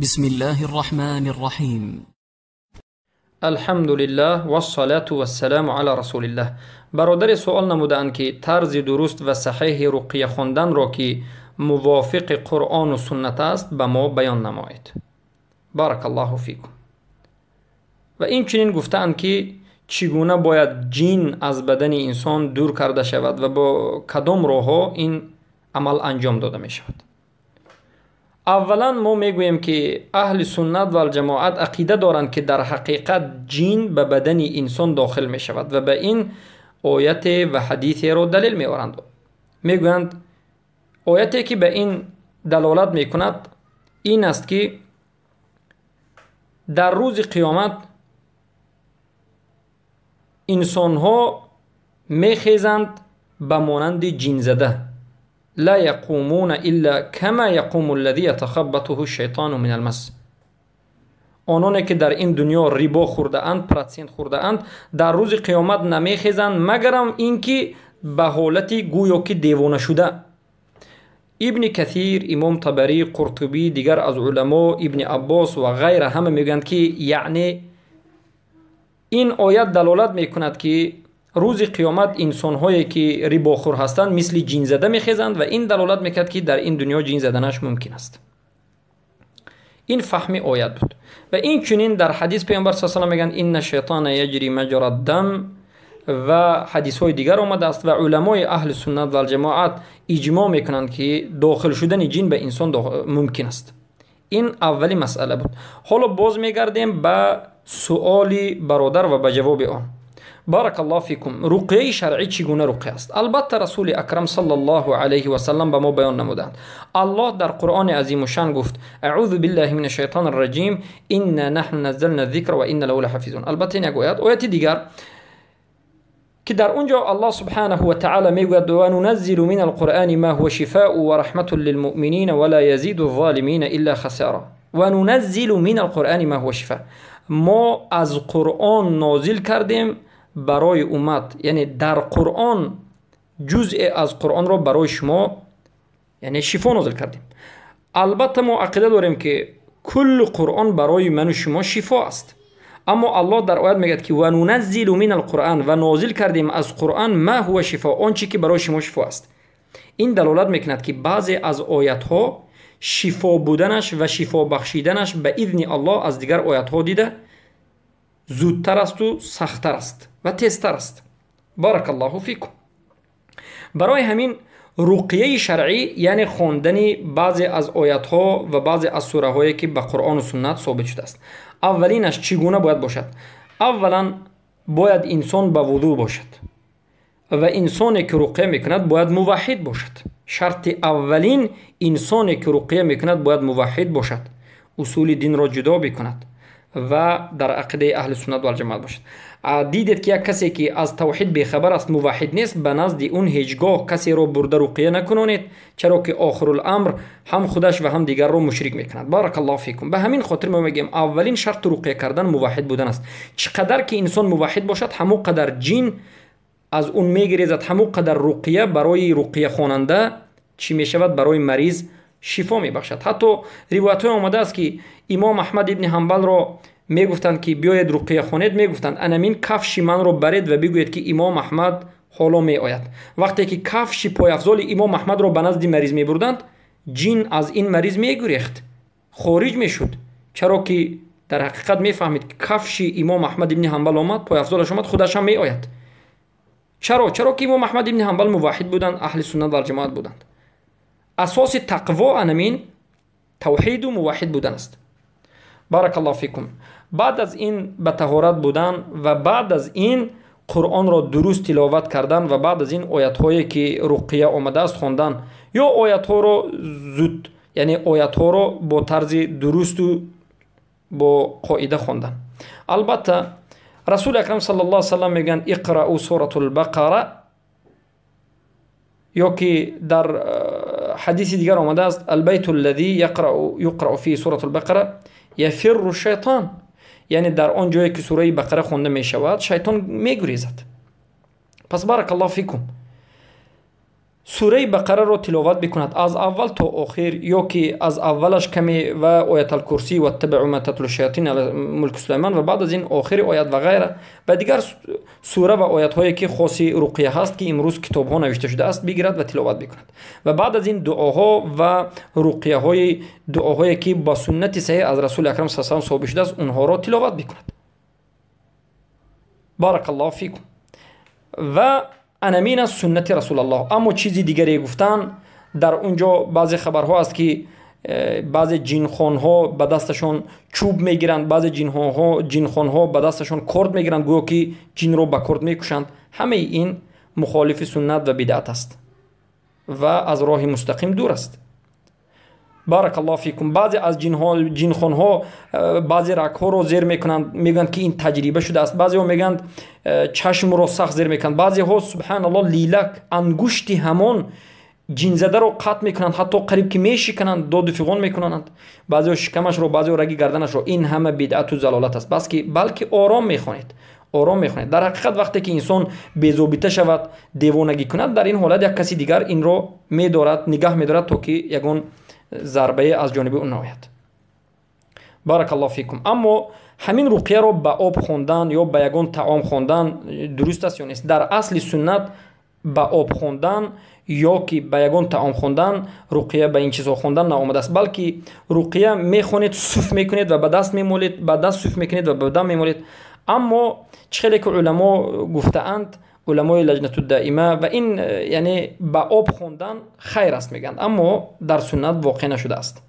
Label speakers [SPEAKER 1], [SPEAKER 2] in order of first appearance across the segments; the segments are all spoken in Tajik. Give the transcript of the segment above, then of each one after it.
[SPEAKER 1] بسم الله الرحمن الرحيم.
[SPEAKER 2] الحمد لله والصلاة والسلام على رسول الله. برادر سوال نمودند که طرز درست و صحیح رقیه خواندن را که موافق قرآن و سنت است به ما بیان نمایید. بارک الله فیکم. و این چنین گفتند که چگونه باید جین از بدن انسان دور کرده شود و با کدام راه این عمل انجام داده می شود. اولا ما میگوییم که اهل سنت و الجماعت عقیده دارند که در حقیقت جین به بدن انسان داخل می شود و به این آیت و حدیث را دلیل می آورند. میگویند آیتی که به این دلالت می کند این است که در روز قیامت انسان ها می خیزند به مانند جین زده، لا يقومون الا كما يقوم الذي يتخبطه الشیطان من المس. آنانی که در این دنیا ریبا خورده اند، پراتسنت خورده اند، در روز قیامت نمیخیزند مگرم اینکه به حالت گویا که دیوانه شده. ابن کثیر، امام طبری، قرطبی، دیگر از علما، ابن عباس و غیره همه میگویند که یعنی این آیت دلالت میکند که روز قیامت انسان‌هایی که ریباخور هستند مثل جین زده میخیزند و این دلالت میکرد که در این دنیا جین زدنش ممکن است. این فهم آیت بود. و این چنین در حدیث پیامبر صلی الله علیه و آله میگن ان الشیطان یجری مجرى الدم و حدیث های دیگر آمده است و علمای اهل سنت و الجماعت اجماع میکنند که داخل شدن جین به انسان ممکن است. این اولی مسئله بود. حالا باز میگردیم به سؤال برادر و به جواب آن. بارک الله فیکم. رقیه شرعی چگونه رقیه است؟ البته رسول اکرم صلی الله علیه و سلم به ما بیان نمودند. الله در قرآن عظیم الشان گفت اعوذ بالله من الشیطان الرجیم انا نحن نزلنا الذکر و انا له لحافظون. البته این یک آیت. آیت دیگر که در اونجا الله سبحانه و تعالی میگوید و ننزل من القرآن ما هو شفاء و رحمة للمؤمنین ولا یزید الظالمین الا خسارا. و ننزل من القرآن ما هو شفاء. ما از قرآن نازل کردیم برای امت، یعنی در قرآن جزء از قرآن را برای شما یعنی شفا نازل کردیم. البته ما عقیده داریم که کل قرآن برای من و شما شفا است، اما الله در آیت میگه که و ننزل من القرآن و نازل کردیم از قرآن ما هو شفا، آنچه که برای شما شفا است. این دلالت میکند که بعضی از آیت ها شفا بودنش و شفا بخشیدنش به اذن الله از دیگر آیت ها دیده زودتر است و سختتر است و تیزتر است. بارک الله فیکم. برای همین رقیه شرعی یعنی خواندن بعضی از آیت ها و بعضی از سوره هایی که به قرآن و سنت ثابت شده است. اولینش چگونه باید باشد؟ اولا باید انسان به وضو باشد و انسانی که رقیه میکند باید موحد باشد. شرط اولین انسانی که رقیه میکند باید موحد باشد، اصول دین را جدا بکند و در عقیده اهل سنت و الجماعت باشد. دیدید که یک کسی که از توحید بیخبر است، موحد نیست، به نزد اون هیچگاه کسی را برده رقیه نکنونید، چرا که آخر الامر هم خودش و هم دیگر را مشرک میکند. بارک الله فیکم. به همین خاطر ما میگیم اولین شرط رقیه کردن موحد بودن است. چقدر که انسان موحد باشد همون قدر جین از اون میگریزد، همون قدر رقیه برای رقیه خواننده چی میشود؟ برای مریض شفا میبخشد. حتی روایت های آمده است که امام احمد ابن حنبل را میگفتند که بیاید رقیه خوانید، میگفتند انمین کفش من را برید و بگویید که امام احمد حالا می آید. وقتی که کفش پایافزال امام احمد را به نزد مریض میبردند، جین از این مریض میگریخت، خارج میشد، چرا که در حقیقت میفهمید که کفش امام احمد ابن حنبل آمد، پایافزالش آمد، خودش هم میآید. چرا؟ چرا که امام احمد ابن حنبل موحد بودند، اهل سنت و جماعت بودند. اساس تقوا انمین توحید و موحد بودن است. بارک الله فیکم. بعد از این به طهارت بودن و بعد از این قرآن را درست تلاوت کردن و بعد از این آیت هایی که رقیه آمده است خواندن، یا آیت ها را زود، یعنی آیت ها را با طرز درست و با قاعده خواندن. البته رسول اکرم صلی الله علیه و سلم میگن اقرأوا سورة البقره، یا که در حدیث دیگر آمده است البیت الذی یقرأ فیه سورة البقره یفر الشیطان، یعنی در آن جایی که سوره بقره خوانده می شود شیطان میگریزد. پس بارک الله فیکم. Сураи Бақараро тиловат бикунад аз аввал то охир, ё ки аз аввалаш каме ва Ояталкурсӣ, ваттабиу ма татлу шаятин ала мулки Сулайман, ва баъд аз ин охири оят ва ғайра ва дигар сура ва оятҳое ки хоси руқия ҳаст, ки имрӯз китобҳо навишта шудааст, бигирад ва тиловат бикунад. Ва баъд аз ин дуоҳо ва руқияҳои дуоҳое ки ба суннати саҳеҳ аз Расули Акрам саллаллоҳу алайҳи васаллам собит шудааст, онҳоро тиловат бикунад. Баракаллоҳу фикум. Ва анамин аст суннати Расулаллоҳ. Аммо чизи дигаре гуфтан, дар он ҷо баъзе хабарҳо аст, ки баъзе ҷинхонҳо ба дасташон чӯб мегиранд, баъзе ҷинхонҳо ба дасташон корд мегиранд, гӯё ки ҷинро ба корд мекушанд. Ҳамаи ин мухолифи суннат ва бидъат аст ва аз роҳи мустақим дур аст. Баракаллоҳу фикум. Баъзе аз ҷинхонҳо баъзе рагҳоро зер мекунанд, мегӯянд, ки ин таҷриба шудааст. Баъзеҳо мегӯянд, чашмро сахт зер мекунанд. Баъзеҳо, субҳаналлоҳ, лилак ангушти ҳамон ҷинзадаро қатъ мекунанд, ҳатто қариб ки мешикананд, доду фиғон мекунанд. Баъзеҳо шикамашро, баъзеҳо раги гарданашро. Ин ҳама бидъату залолат аст. Бас ки балки ором мехонед, ором мехонед. Дар ҳақиқат вақте ки инсон безобита шавад, девонагӣ кунад, дар ин ҳолат як каси дигар инро медорад, нигаҳ медорад, то ки ягон зарбае аз ҷониби ӯ наояд. Баракаллоҳу фикум. Аммо ҳамин руқияро ба об хондан ё ба ягон таом хондан дуруст аст ё нест? Дар асли суннат ба об хондан ё ки ба ягон таом хондан, руқия ба ин чизҳо хондан наомадааст, балки руқия мехонед, суф мекунед ва ба даст мемолед, ба даст суф мекунед ва ба бадан мемолед. Аммо чӣ хеле ки уламо гуфтаанд, уламои Лаҷнату Даима, ва ин яъне ба об хондан хайр аст мегӯянд, аммо дар суннат воқеъ нашудааст.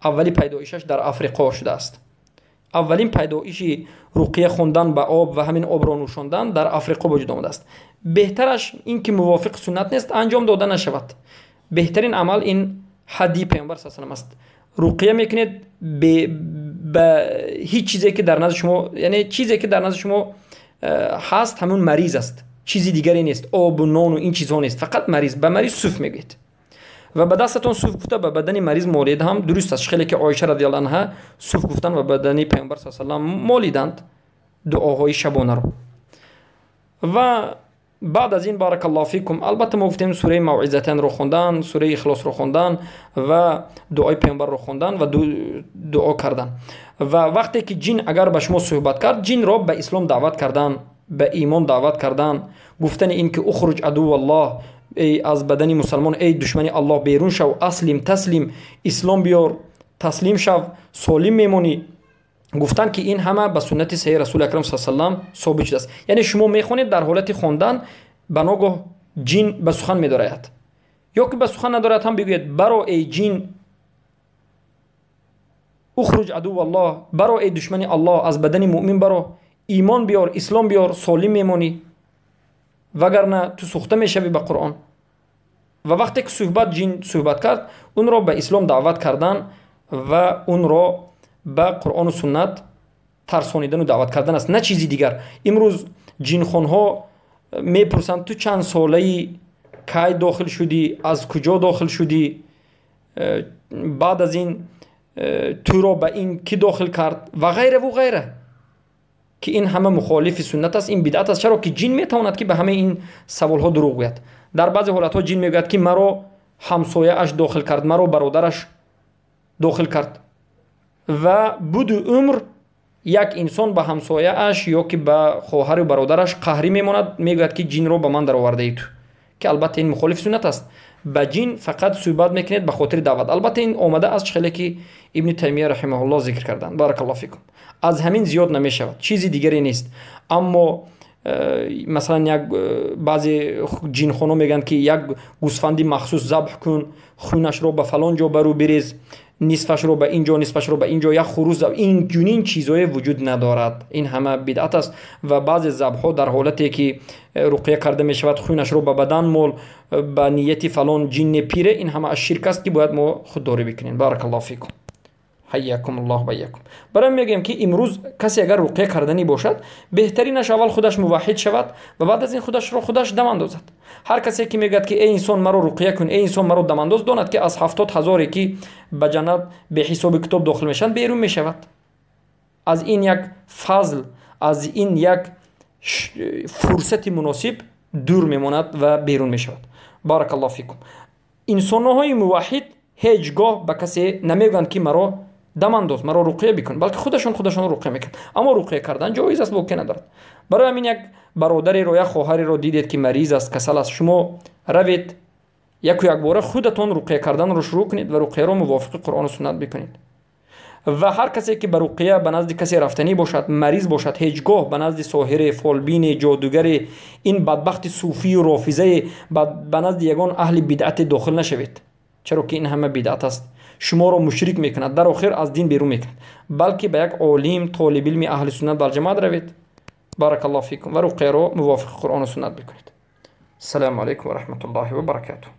[SPEAKER 2] Аввали пайдоишаш дар Африқо шудааст. Аввалин пайдоиши руқия хондан ба об ва ҳамин обро нӯшондан дар Африқо вуҷуд омадааст. Беҳтараш ин ки мувофиқи суннат нест, анҷом дода нашавад. Беҳтарин амал ин ҳадии Паёмбар саллаллоҳу алайҳи васаллам аст. Руқия мекунед ба ҳеҷ чизе ки дар назди шумо, яъне чизе ки дар назди шумо ҳаст, ҳамон мариз аст, чизи дигаре нест, обу нону ин чизҳо нест, фақат мариз. Ба мариз суф мегӯед ва ба дастатон суф гуфта ба бадани мариз молид ҳам дуруст аст. Хеле ки Оиша радиаллоҳу анҳа суф гуфтан ва бадани Паёмбар саллаллоҳу алайҳи васаллам молиданд дуоҳои шабонаро. Ва баъд аз ин, баракаллоҳу фикум, албатта мо гуфтем сураи Мавъизатанро хондан, сураи Ихлосро хондан ва дуои Паёмбарро хондан ва дуо кардан. Ва вақте ки ҷин агар ба шумо суҳбат кард, ҷинро ба ислом даъват кардан, ба имон даъват кардан, гуфтани ин ки ухруҷ адуваллоҳ, эй аз бадани мусалмон, эй душмани Аллоҳ берун шав, аслим таслим, ислом биёр, таслим шав, солим мемонӣ. Гуфтанд, ки ин ҳама ба суннати саҳеҳи Расули Акрам саллаллоҳу алайҳи васаллам собит шудааст. Яъне шумо мехонед, дар ҳолати хондан ба ногоҳ ҷин ба сухан медарояд, ё ки ба сухан надорад ҳам бигӯед: баро, эй ҷин, ухруҷ адуваллоҳ, баро, эй душмани Аллоҳ, аз бадани муъмин баро, имон биёр, ислом биёр, солим мемонӣ, вагарна ту сӯхта мешавӣ ба Қуръон. Ва вақте ки суҳбат ҷин суҳбат кард, унро ба ислом даъват кардан ва унро ба Қуръону суннат тарсонидану даъват кардан аст, на чизи дигар. Имрӯз ҷинхонҳо мепурсанд: ту чанд солаӣ, кай дохил шудӣ, аз куҷо дохил шудӣ, баъд аз ин туро ба ин кӣ дохил кард ва ғайраву ғайра, ки ин ҳама мухолифи суннат аст, ин бидъат аст. Чаро ки ҷин метавонад, ки ба ҳамаи ин саволҳо дурӯғ гӯяд. Дар баъзе ҳолатҳо ҷин мегӯяд, ки маро ҳамсояаш дохил кард, маро бародараш дохил кард. Ва буду умр як инсон ба ҳамсояаш ё ки ба хоҳару бародараш қаҳрӣ мемонад, мегӯяд, ки ҷинро ба ман даровардаи ту, ки албатта ин мухолифи суннат аст. Ба ҷин фақат суҳбат мекунед ба хотири даъват. Албатта ин омада аз хеле ки Ибни Таймия раҳимаҳуллоҳ зикр карданд. Баракаллоҳу фикум. Аз ҳамин зиёд намешавад, чизи дигаре нест. Аммо масалан як баъзе ҷинхоно мегӯянд, ки як гӯсфанди махсус забҳ кун, хунашро ба фалон ҷо бару бирез, нисфашро ба ин ҷо, нисфашро ба ин ҷо, як хурӯс. Ин чунин чизое вуҷуд надорад, ин ҳама бидъат аст. Ва баъзе забҳҳо дар ҳолате ки руқия карда мешавад, хунашро ба бадан мол ба нияти фалон ҷинне пире, ин ҳама аз ширк аст, ки бояд мо худдорӣ бикунем. Баракаллоҳу фикум, ҳайякум аллоҳ ваякум. Барои мегӯем, ки имрӯз касе агар руқия карданӣ бошад, беҳтаринаш аввал худаш муваҳҳид шавад ва баъд аз ин худашро худаш дам андозад. Ҳар касе ки мегӯяд, ки эй инсон, маро руқия кун, эй инсон, маро дамандоз, донад, ки аз 70 000-е ки ба ҷаннат беҳисоби китоб дохил мешаванд, берун мешавад. Аз ин як фазл, аз ин як фурсати муносиб дур мемонад ва берун мешавад. Баракаллоҳу фикум. Инсонҳои муваҳҳид ҳеҷ гоҳ ба касе намегӯянд, ки маро дам андоз, маро руқия бикун, балки худашон худашонро руқия мекунанд. Аммо руқия кардан ҷоиз аст, боке надорад. Барои ҳамин як бародареро, як хоҳареро дидед, ки мариз аст, касал аст, шумо равед, яку якбора худатон руқия карданро шурӯъ кунед ва руқияро мувофиқи Қуръону суннат бикунед. Ва ҳар касе ки ба руқия ба назди касе рафтанӣ бошад, мариз бошад, ҳеҷ гоҳ ба назди соҳире, фолбине, ҷодугаре, ин бадбахти суфию рофизае, ба назди ягон аҳли бидъате дохил нашавед, чаро ки ин ҳама бидъат аст, шуморо мушрик мекунад, дар охир аз дин берун мекунад. Балки ба як олим, толибилми аҳли суннат валҷамоат равед. Баракаллоҳу фикум. Ва руқияро мувофиқи Қуръону суннат бикунед. Ассалому алайкум ва раҳматуллоҳи ва баракатуҳ.